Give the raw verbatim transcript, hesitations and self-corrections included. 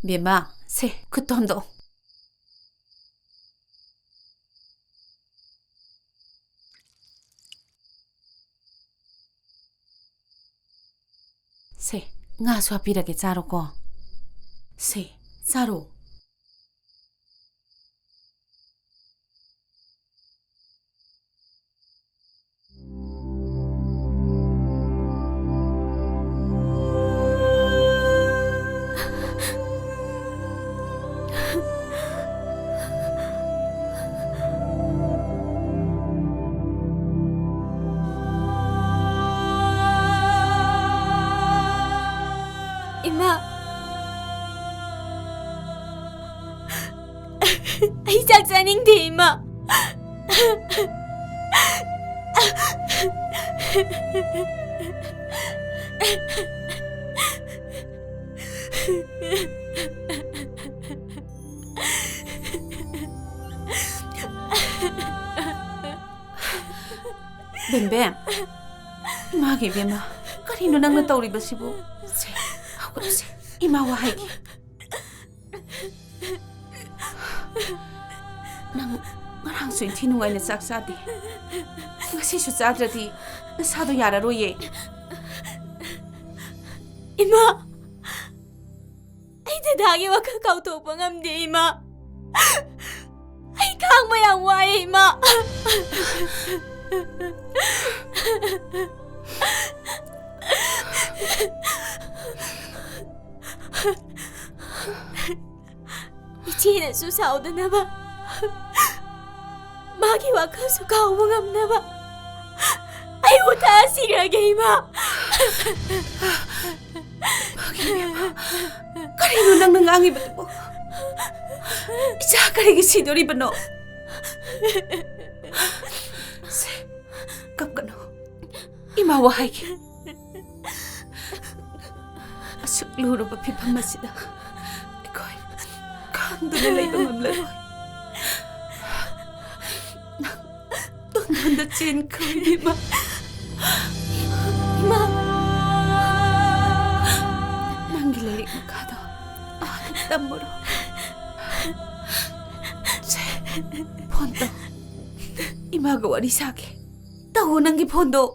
ꯕꯦꯝꯃ, ꯁꯦ, ꯈꯨꯠꯇꯣ ꯍꯟꯗꯣꯛꯑꯣ꯫ ꯁꯦ, ꯉꯥꯁꯨ ꯍꯥꯞꯄꯤꯔꯒꯦ, ꯆꯥꯔꯣꯀꯣ꯫ ꯁꯦ, ꯆꯥꯔꯣ꯫ ꯏꯃꯥ, ꯑꯩ ꯆꯥꯛ ꯆꯥꯅꯤꯡꯗꯦ, ꯏꯃꯥ꯫ ꯕꯦꯝꯕꯦꯝ, ꯏꯃꯥꯒꯤ ꯏꯕꯦꯝꯃ, ꯀꯔꯤꯅꯣ ꯅꯪꯅ ꯇꯧꯔꯤꯕꯁꯤꯕꯨ? ꯁꯦ, ꯍꯧꯒꯠꯂꯨꯁꯦ, ꯏꯃꯥ ꯋꯥ ꯍꯥꯏꯒꯦ꯫ ꯅꯪ ꯉꯔꯥꯡꯁꯨ ꯏꯟꯊꯤ ꯅꯨꯡꯉꯥꯏꯅ ꯆꯥꯛ ꯆꯥꯗꯦ꯫ ꯉꯁꯤꯁꯨ ꯆꯥꯗ꯭ꯔꯗꯤ ꯅꯁꯥꯗꯣ ꯌꯥꯔꯔꯣꯏꯌꯦ꯫ ꯏꯃꯥ! ꯑꯩ ꯗꯗꯥꯒꯤ ꯋꯥꯈꯜ ꯀꯥꯎꯊꯣꯛꯄ ꯉꯝꯗꯦ, ꯏꯃꯥ꯫ ꯑꯩ ꯈꯥꯡꯕ ꯌꯥꯝ ꯋꯥꯏꯌꯦ, ꯏꯃꯥ꯫ ꯏꯆꯦꯅꯁꯨ ꯁꯥꯎꯗꯅꯕ, ꯃꯥꯒꯤ ꯋꯥꯈꯜꯁꯨ ꯀꯥꯎꯕ ꯉꯝꯅꯕ ꯑꯩꯕꯨ ꯊꯛꯑ ꯁꯤꯔꯒꯦ, ꯏꯃꯥ꯫ ꯀꯔꯤꯅꯣ ꯅꯪꯅ ꯉꯥꯡꯉꯤꯕꯗꯨꯕꯨ? ꯏꯆꯥ ꯀꯔꯤꯒꯤ ꯁꯤꯗꯣꯔꯤꯕꯅꯣ? ꯁꯦ, ꯀꯞꯀꯅꯨ꯫ ꯏꯃꯥ ꯋꯥ ꯍꯥꯏꯒꯦ꯫ ꯑꯁꯨꯛ ꯂꯨꯔꯕ ꯐꯤꯚꯝ ꯑꯁꯤꯗ ꯑꯩꯈꯣꯏ ꯈꯥꯡꯗꯨꯅ ꯂꯩꯕ ꯉꯝꯂꯔꯣꯏ꯫ ꯅꯪ ꯇꯣꯟꯗꯣꯟꯗ ꯆꯦꯟꯈ꯭ꯔꯣ, ꯏꯕꯦꯝꯃ꯫ ꯏꯃꯥ! ꯅꯪꯒꯤ ꯂꯥꯏꯔꯤꯛ ꯃꯈꯥꯗꯣ ꯑꯥꯗ ꯊꯝꯃꯨꯔꯣ꯫ ꯁꯦ, ꯐꯣꯟ ꯇꯧ꯫ ꯏꯃꯥꯒ ꯋꯥꯔꯤ ꯁꯥꯒꯦ꯫ ꯇꯧ ꯅꯪꯒꯤ ꯐꯣꯟꯗꯣ꯫